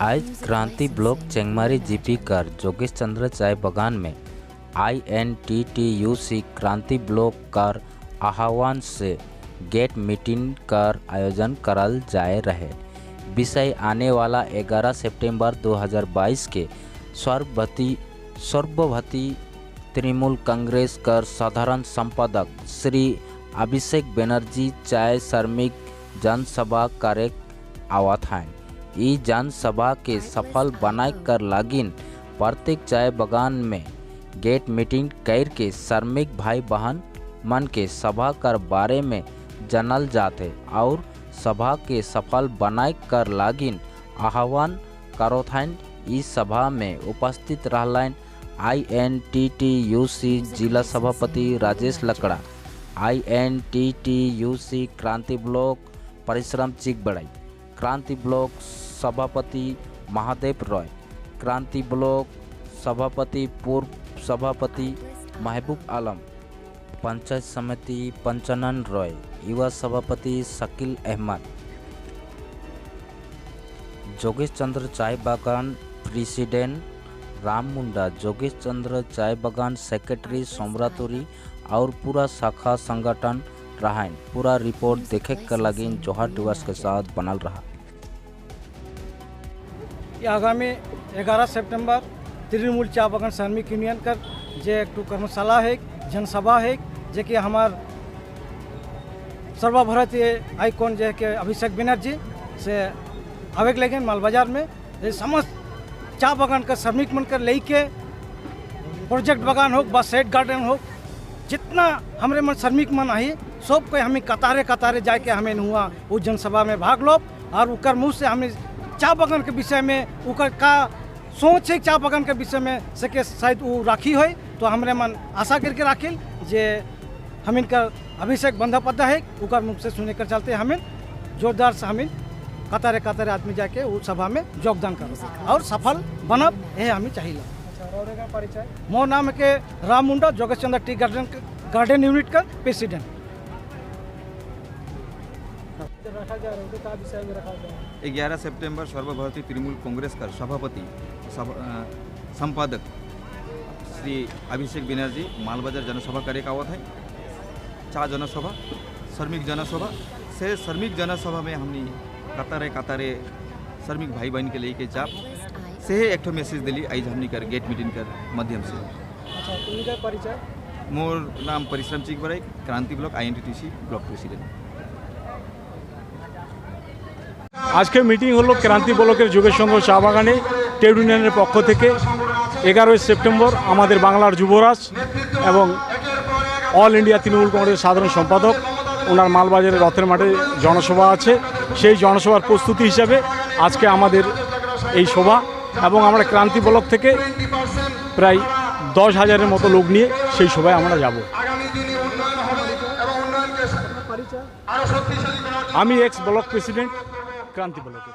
आज क्रांति ब्लॉक चेंगमारी जीपी कर जोगेश चंद्र चाय बगान में INTTUC क्रांति ब्लॉक कर आह्वान से गेट मीटिंग कर आयोजन करल जाए रहे। विषय आने वाला 11 सितंबर 2022 के सर्वभारतीय तृणमूल कांग्रेस कर साधारण संपादक श्री अभिषेक बनर्जी चाय श्रमिक जनसभा करे आवत हैं। ई जनसभा के सफल बनाए कर लागिन प्रत्येक चाय बगान में गेट मीटिंग कर के श्रमिक भाई बहन मन के सभा कर बारे में जानल जाते और सभा के सफल बनाए कर लागिन आह्वान करोत हैं। इस सभा में उपस्थित रहलन INTTUC जिला सभापति राजेश लकड़ा, INTTUC क्रांति ब्लॉक परिश्रम चिकबड़ाई, क्रांति ब्लॉक सभापति महादेव रॉय, क्रांति ब्लॉक सभापति पूर्व सभापति महबूब आलम, पंचायत समिति पंचानन रॉय, युवा सभापति शकील अहमद, जोगेश चंद्र चाय बागान प्रेसिडेंट राम मुंडा, जोगेश चंद्र चाय बागान सेक्रेटरी सोमरातुरी और पूरा शाखा संगठन रहा। पूरा रिपोर्ट देखे कर लगिन जोहार दिवस के साथ बनल रहा। आगामी 11 सितंबर तृणमूल चा बागान श्रमिक यूनियन कर जे एक कर्मशाला है, जनसभा है, जे कि हमार सर्वभारतीय आइकॉन जे के अभिषेक बनर्जी से आवेग लेकिन मालबाजार में समस्त चा बागान का श्रमिक मन कर लेके प्रोजेक्ट बागान हो बस सेट गार्डन हो जितना हमारे मन श्रमिक मन आई सब को हमें कतारे कतारे जाके हमें हुआ वो जनसभा में भाग लो और उकर मुँह से हमें चा बागान के विषय में उकर का सोच है चा बागान के विषय में से के शायद वो राखी हो तो हमारे मन आशा करके राखिल जे हम इनका अभिषेक बंदोपाध्याय है उकर मुख से सुने कर चलते हमें जोरदार से हमें कतारे कतारे आदमी जाके वो सभा में योगदान करो और सफल बनब ये हमें चाहिए। परिचय? मोर नाम है के राम मुंडा, जोगेश चंद्र टी गार्डन गार्डन यूनिट का प्रेसिडेंट। रखा जा रहा है का विषय में रखा जा रहा है? 11 सितंबर सर्वभारतीय तृणमूल कांग्रेस का सभापति संपादक श्री अभिषेक बनर्जी मालबाजार जनसभा करे आवत है। चा जनसभा, श्रमिक जनसभा से श्रमिक जनसभा में हमने कतारे कतारे श्रमिक भाई बहन के लेके जाप से एक मैसेज दिली आज हमने कर गेट मीटिंग कर माध्यम से। अच्छा, तुम्हारा परिचय? मोर नाम परिश्रम चिकबड़ाई, क्रांति ब्लॉक INTTUC block president. আজকে মিটিং হলো ক্রান্তি ব্লকের যোগেশচন্দ্র চা বাগানে ট্রেড ইউনিয়নের পক্ষ থেকে 11 সেপ্টেম্বর আমাদের বাংলার যুবরাজ এবং অল ইন্ডিয়া তৃণমূল কংগ্রেসের সাধারণ সম্পাদক ওনার মালবাজারের রথের মাঠে জনসভা আছে। সেই জনসভার প্রস্তুতি হিসাবে আজকে আমাদের এই সভা এবং আমরা ক্রান্তি ব্লক থেকে প্রায় 10,000-এর মতো লোক নিয়ে সেই সভায় আমরা যাব। আমি এক্স ব্লক প্রেসিডেন্ট ক্রান্তি ব্লকের।